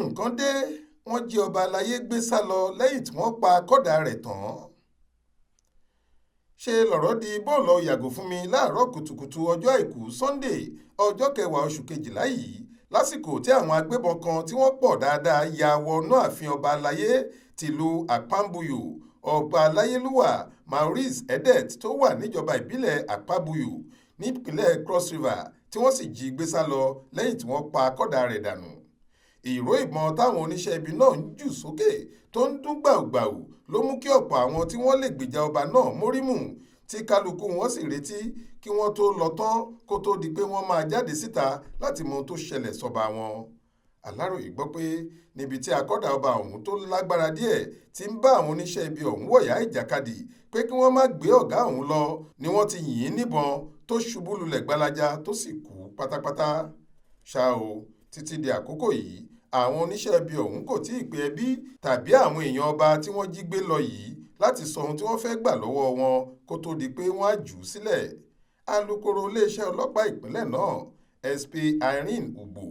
Nǹkan dé, wọ́n jí ọba àlàyé gbé sá lọ lẹ́yìn tí wọ́n pa àkọ́dá rẹ̀ tán. Ṣe lọ̀rọ̀ di bọ́ọ̀lù yàgò fún mi láàárọ̀ kùtùkùtù ọjọ́ Àìkú Sannde, ọjọ́ kẹwàá oṣù kejìlá yìí, lásìkò tí àwọn agbébọn kan tí wọ́n pọ̀ dáadáa ya wọnú ààfin ọba àlàyé tìlú Àpámbùyù, Ọba Aláyélúwà Maurice Edet, tó wà níjọba ìbílẹ̀ Akpabuyo nípínlẹ̀ Cross River, tí wọ́n sì jí gbé sá lọ lẹ́yìn tí wọ́n pa àkọ́dá rẹ̀ dànù. Ìró ìbọn táwọn oníṣẹ́ ibi náà ń jù sókè tó ń dún gbàùgbàù ló mú kí ọ̀pọ̀ àwọn tí wọ́n lè gbèjà ọba náà mórímù, tí kálukú wọn sì retí kí wọ́n tóó lọ tán kó tóó di pé wọ́n máa jáde síta láti mọ ohun tó ṣẹlẹ̀ sọ́ba wọn. Aláròye gbọ́ pé níbi tí akọ́dà ọba ọ̀hún tó lágbára díẹ̀ ti ń bá àwọn oníṣẹ́ ibi ọ̀hún wọ̀yá ìjàkadì pé kí wọ́n má gbé ọ̀gá òun lọ ni wọ́n ti yìn ín níbọn tó ṣubú lulẹ̀ gbalaja tó sì kú pátápátá. Ṣá o, títí di àkókò yìí, àwọn oníṣẹ́ ibi ọ̀hún kò tí ì pe ẹbí tàbí àwọn èèyàn ọba tí wọ́n jí gbé lọ yìí láti sọ ohun tí wọ́n fẹ́ gbà lọ́wọ́ wọn kó tóó di pé wọ́n á jù ú sílẹ̀. Alūkkóró iléeṣẹ́ ọlọ́pàá ìpínlẹ̀ náà, SP Irene Ugbo,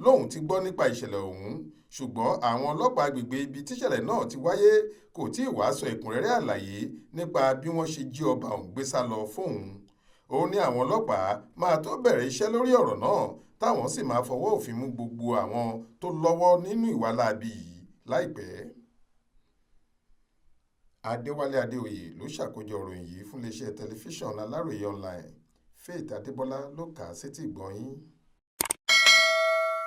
lòun ti gbọ́ nípa ìṣẹ̀lẹ̀ ọ̀hún, ṣùgbọ́n àwọn ọlọ́pàá àgbègbè ibi tíṣẹ̀lẹ̀ náà ti wáyé kò tí ì wáá sọ ẹ̀kúnrẹ́rẹ́ àlàyé nípa bí wọ́n ṣe jí ọba ọ̀hún gbé sá lọ fóun. Ó ní àwọn ọlọ́pàá máa tó bẹ̀rẹ̀ iṣẹ́ lórí ọ̀rọ̀ náà, táwọn sì máa fọwọ́ òfin mú gbogbo àwọn tó lọ́wọ́ nínú ìwà láabi yìí láìpẹ́. Adéwálé Adéoyè ló ṣàkójọ ìròyìn yìí fún iléeṣẹ́ tẹlifíṣàn Aláròye Online. Faith Adébọlá ló kà á sétígbọ̀ọ́ yín.